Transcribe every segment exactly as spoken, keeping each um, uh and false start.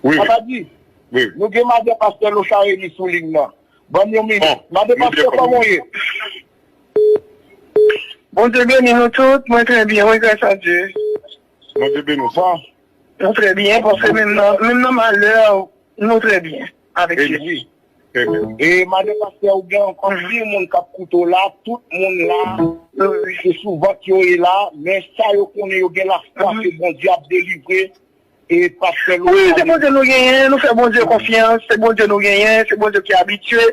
Wi. Papa di, wi, nou gen madan pastè Lochard Élie sou liy nan. Ban m yon minit. Bon, madan pastè, kòman w ye? Bondye beni nou tout. Mwen trè byen, wi, gras a Dye. Bondye beni w. Bon. Nou trè byen, paske menm nan, menm nan malè, nou trè byen avèk Jezi. Amen. E madan pastè, ou gen ankò anpil moun k ap koute w la, tout moun la, se sou vant yo ye la, men sa yo konnen, yo gen lafwa ke Bondye ap delivre, e pastè Louis. Wi, se Bondye nou genyen, nou fè Bondye konfyans, se Bondye nou genyen, se Bondye ki abitye,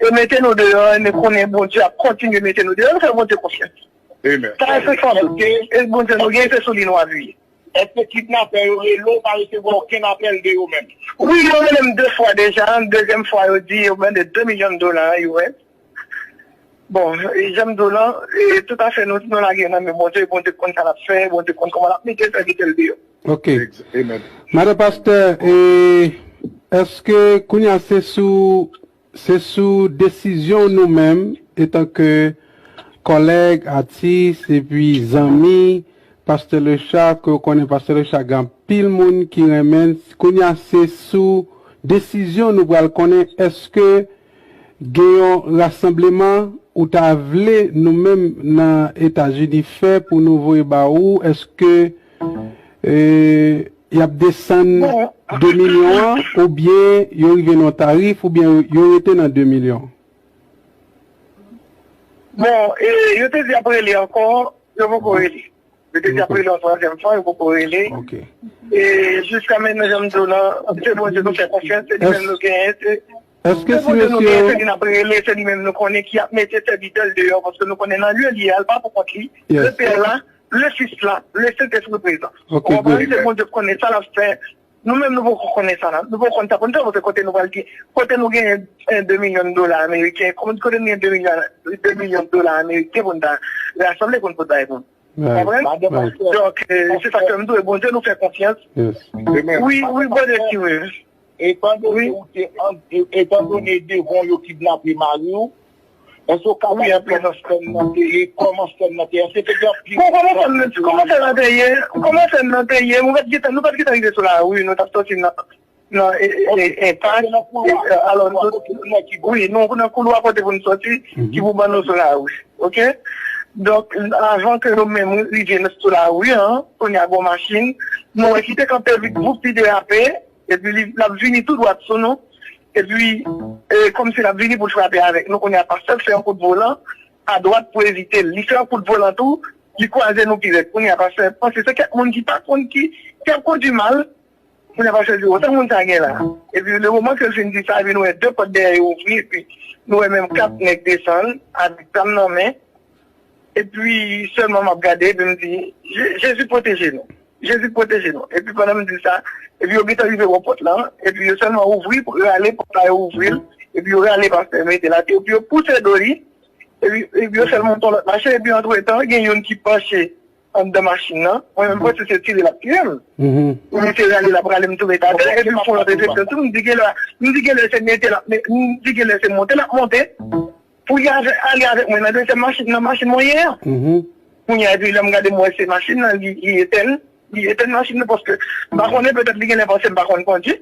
e mete nou deyò, e nou konnen Bondye ap kontinye mete nou deyò, nou fè Bondye konfyans. Amen. Sa se sa nou ye, e Bondye nou genyen, se sou li nou apiye. Èske kidnapè yo rele w, pa resevwa okenn apèl de yo menm? Wi, yo rele m de fwa deja. Dezyèm fwa, yo di yo mande de milyon dola U S. Bon, e jan m di w lan, e toutafè nou, nou lage nan men Bondye, Bondye konn sa l ap fè, Bondye konn kòman l ap mete sèvitè l deyò. Ok. Madan pastè, e èske kounye a se sou Se sou desizyon nou menm, etanke kòlèg, atis, epi zanmi, pastè Lechard, ke w konnen pastè Lechard gen anpil moun ki renmen l. Kounye a, se sou desizyon nou pral konnen èske gen yon rasanbleman ou ta vle nou menm nan Etazini fè pou nou voye ba ou, èske e, y ap desann de milyon an, oubyen yo rive nan yon tarif, oubyen yo rete nan de milyon? Bon, e, yo te di y ap rele ankò, yo poko rele. Yo te di y ap rele yon twazyèm fwa, yo poko rele. E jiska mentnan, jan m di w lan, se Bondye nou fè konfyans, se li menm nou genyen, se Èske si mesye yo... Se li n ap rele, se li menm nou konnen ki ap mete sèvitè l deyò, paske nou konnen nan lye li ye a, l pa pou kont li. Le Pè la, le Fis la, le Sentespri prezan. Ou konprann? Se Bondye k konnen sa l ap fè. Nou menm, nou poko konnen sa la. Nou poko konn sa pou n fè, paske kote nou pral gen, kote nou genyen de milyon dola ameriken, kote nou gen de milyon, de milyon dola ameriken pou n ta rasanble pou n pot bay moun. Konprann? Donk, se sa k fè m di w, Bondye nou fè konfyans. Wi, wi, Bondye ki wi. Etandone ou te an, etandone devan yo kidnape mari w, èske w ka bay kòman sèn nan te ye, kòman sèn nan te ye, èske te gen anpil... Bon, kòman sèn nan, kòman sèn nan te ye, kòman sèn nan te ye, nou pa t gentan, nou pa t gentan rive sou lari, nou t ap sòti nan, nan, e, e, enpas. Alò, wi, nou nan koulwa kote pou n sòti, ki pou ban nou sou lari, oke? Donk, avan ke nou menm rive sou lari an, kounye a gon machin, nou wè ki te kanpe vit, voup li derape, epi li, l ap vini tou dwat sou nou, epi, e, kòmsi l ap vini pou l frape avèk nou, kounye a pastè fè yon kout volan adwat pou evite l. Li fè yon kout volan tou, li kwaze nou pi rèd. Kounye a pastè panse se kèk moun ki pa konn ki, ki ap kondui mal, kounye a pastè di, o, sa moun sa gen la. Epi le moman ke l fin di sa, epi nou wè de pòt dèyè yo ouvri, epi nou wè menm kat nèg desann, avèk zam nan men. Epi sèlman m ap gade, epi m di, Je-, Jezi pwoteje nou. Jezi pwoteje nou. Epi pandan m di sa, epi yo gentan rive bò pòt lan, epi yo sèlman ouvri, rale pòt la, yo ouvri l, epi yo rale pastè mete l atè, epi yo pouse do li, epi, epi yo fè l monte yon lòt machin, epi antretan, gen youn ki panche anndan machin nan, mwen menm panse se tire l ap tire m. Epi se rale l ap rale m tou mete atè, epi l fè yon lòt efeksyon tou, m di genlè, m di genlè se mete l ap me-, m di genlè se monte l ap monte. Pou li ale avèk mwen nan dezyèm machin, nan machin mwen ye a. Kounye a, epi lè m gade, m wè se machin nan, li, li etèn, li etèn machin nan, paske m pa konnen, petèt li genlè panse m pa konn kondui.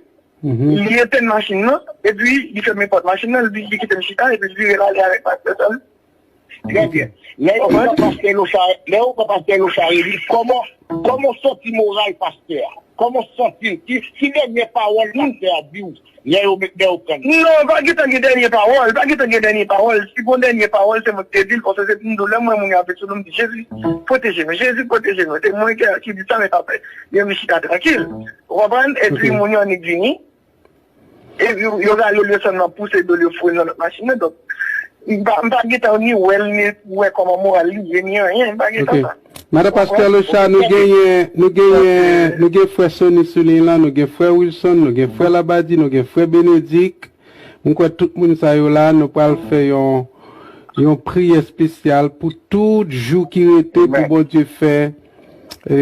Li etèn machin nan, epi li fèmen pòt machin nan, li, li kite m chita, epi li vire l ale avèk pastè sa. Trè byen. Lè yo pran pastè Lochard, lè yo pran pastè Lochard Élie, kòman, kòman w santi moral pastè a? Kòman w santi l? Ki, ki dènyè pawòl pastè a di w? Lè yo met, lè yo pran li. Non, pa gentan gen dènye pawòl, pa gentan gen dènye pawòl. Si gon dènye pawòl, se mwen ki te di l, paske se pou m di w, lè m wè moun yo ap vin sou nou, m di, Jezi, pwoteje nou, Jezi, pwoteje nou. Se mwen ki, ki di sa, men pastè, yo vin chita trankil. Ou konprann? Epi moun yo annik vini. Epi yo, yo rale l, yo sèlman pouse do l, yo foure l nan lòt machin nan. Donk, m pa, m pa gentan ni wè l, ni wè kòman moral li ye, ni anyen. M pa gentan sa. Madan Pastè Lochard, nou genyen, nou genyen, nou gen frè Sony sou liy lan, nou gen frè Wilson, nou gen frè Labadi, nou gen frè Benedict. Mwen kwè tout moun sa yo la, nou pral fè yon, yon priyè espesyal pou tout jou ki rete pou Bondye fè, e,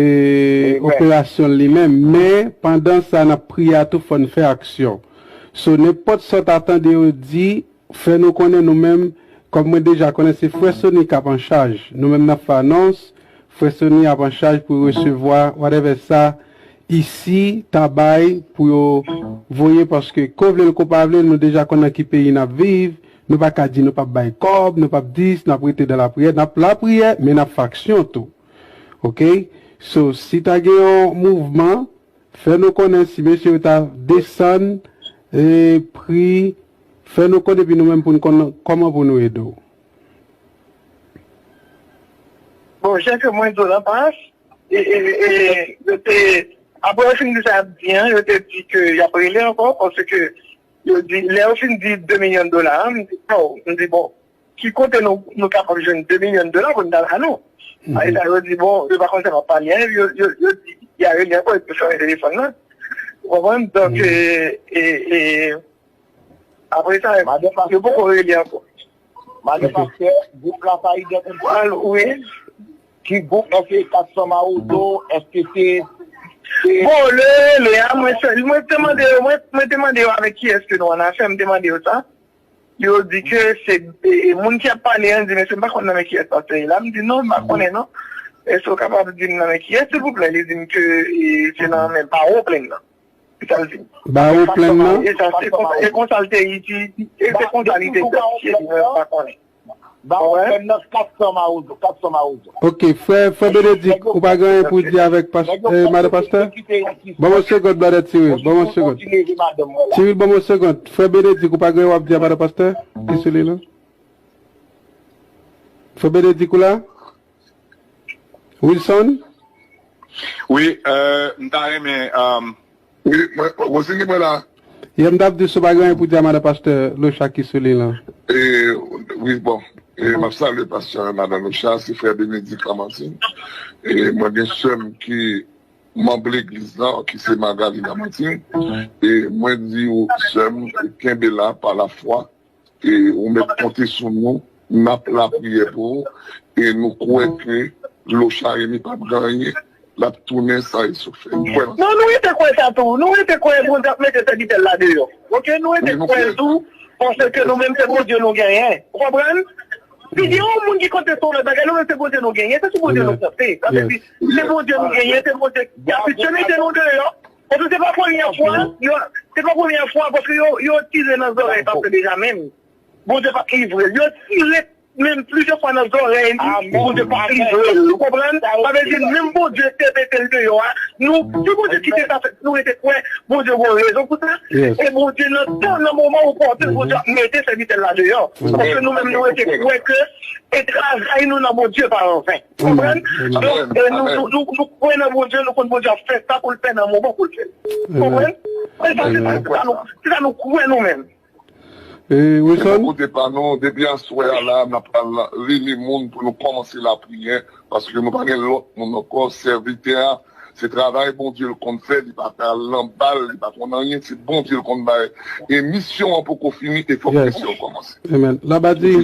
operasyon li menm. Men, pandan sa, n ap priye a tou, fò n fè aksyon. So, nenpòt sa w ta tande yo di, fè nou konnen nou menm, kòm mwen deja konnen se frè Sony k ap an chaj. Nou menm n ap fè anons, frè Sony ap an chaj pou resevwa whatever sa isi ta bay pou yo voye, paske ko vle l ko pa vle l, nou deja konn nan ki peyi n ap viv. Nou pa ka di nou p ap bay kòb, nou p ap dis, n ap rete nan lapriyè, n ap lapriyè, men n ap fè aksyon tou. Oke? So, si ta gen yon mouvman, fè nou konnen si mesye yo ta desann e, pri, fè nou konnen, epi nou menm pou n konn kòman pou nou ede w. Bon, jan ke mwen di w nan pas, e, e, e, yo te, apre yo fin di sa y ap di an, yo te di ke y ap rele ankò, paske yo di, lè yo fin di de milyon dola an, m di, oh, m di, bon, ki kote nou, nou kapab jwenn de milyon dola pou n ta ba nou? Apre sa, yo di, bon, yo pa konn sa y ap pale an, yo, yo, yo di, y a rele ankò, epi yo fèmen telefòn nan. Ou konprann? Donk, e, e, e, apre sa, yo poko rele ankò. Madan Pastè, gwoup la pa idantifye. Alo, wi. Ki gwoup? Èske se kat san Mawozo? Èske se. Bon, le rele a, mwen sèl, mwen te mande yo, mwen, mwen te mande yo avèk kiyès ke nou annafè, m te mande yo sa. Yo di ke se e, moun ki ap pale an di, mesye, m pa konn nan men kiyès pastè ye la. M di, non, m pa konnen, non. Èske w kapab di m nan men kiyès, silvouplè? Li di m ke e, se nan men Bawo Plenn nan. Se sa l di m. Bawo Plenn nan? E sa, se konsa, e konsa l te iti, e se konsa li te idantifye li, mwen pa konnen. Bawo Plenn nan, kat san Mawozo, kat san Mawozo. Ok, frè, frè Benedik, ou pa gen anyen pou di avèk pas, eh, madan pastè? Ban mwen segond, brother Cyril, ban mwen segond. Cyril, ban mwen segond. Frè Benedik, ou pa gen anyen w ap di a madan pastè? Ki sou li la? Frè Benedik, ou la? Wilson? Wi, euh, m ta renmen. Euh, Wi, mwen, Rosini, mwen la. Yeah, m t ap di si w pa gen anyen pou di a madan pastè Locha ki sou li la. E, wi, bon. E, m ap salye pastè madan Locha, se frè Benedik Lamantin. E, mwen gen sè m ki manm legliz la, ki se Magali Lamantin. E, mwen di w, sè m, kenbe la pa lafwa. E ou mèt konte sou nou, n ap lapriyè pou ou, e nou kwè ke Locha Remy p ap gen anyen, l ap tounen san esofè. Nou kwè nan sa. Non, nou rete kwè sa tou. Nou rete kwè Bondye ap mete sèvitè l la deyò. Oke, nou rete kwè l tou, paske nou menm se Bondye nou genyen. Ou konprann? Si gen yon moun ki konte sou lòt bagay, nou menm se Bondye nou genyen, se sou Bondye nou konte. Sa vle di, se Bondye nou genyen, se Bondye ki abitye mete nou deyò. Paske se pa premyè fwa, yo, se pa premyè fwa, paske yo, yo tire nan zòrèy pastè Benjamin. Bondye p ap livre l. Yo tire menm plizyè fwa nan zòrèy li, Bondye p ap livre l. Ou konprann? Sa vle di, menm Bondye te mete l deyò a, nou, si Bondye kite sa fèt, nou rete kwè, Bondye gen rezon pou sa. E Bondye nan tan, nan moman opòtin, Bondye ap mete sèvitè l la deyò. Paske nou menm, nou rete kwè ke e travay nou nan Bondye pa anven. Ou konprann? Donk, e nou, nou, nou, nou kwè nan Bondye, nou konn Bondye ap fè sa pou l fè nan moman pou l fè l. Ou konprann? E sa, se sa, se sa nou, se sa nou kwè nou menm. E, E bò Wilson? Kote pa nou, depi aswè a la, n ap pral rele moun pou nou kòmanse lapriyè, paske nou pa gen lòt moun ankò. Sèvitè a, se travay Bondye l konn fè, li pa pral nan bal, li pa konn anyen, se Bondye l konn bay. E misyon an poko fini, e fòk Yes. Misyon an kòmanse. Amen. Labadi.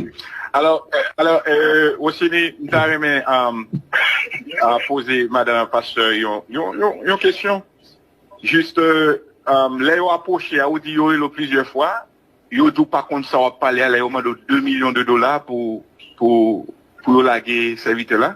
Alò, euh, alò, euh, Rosini, m ta renmen euh, euh, poze madan pastè yon, yon, yon, yon kesyon. Jis, euh, euh, lè yo apwoche a, ou di yo rele w plizyè fwa, yo di w pa konn sa w ap pale a, lè yo mande w de milyon de dola pou, pou, pou yo lage sèvitè la.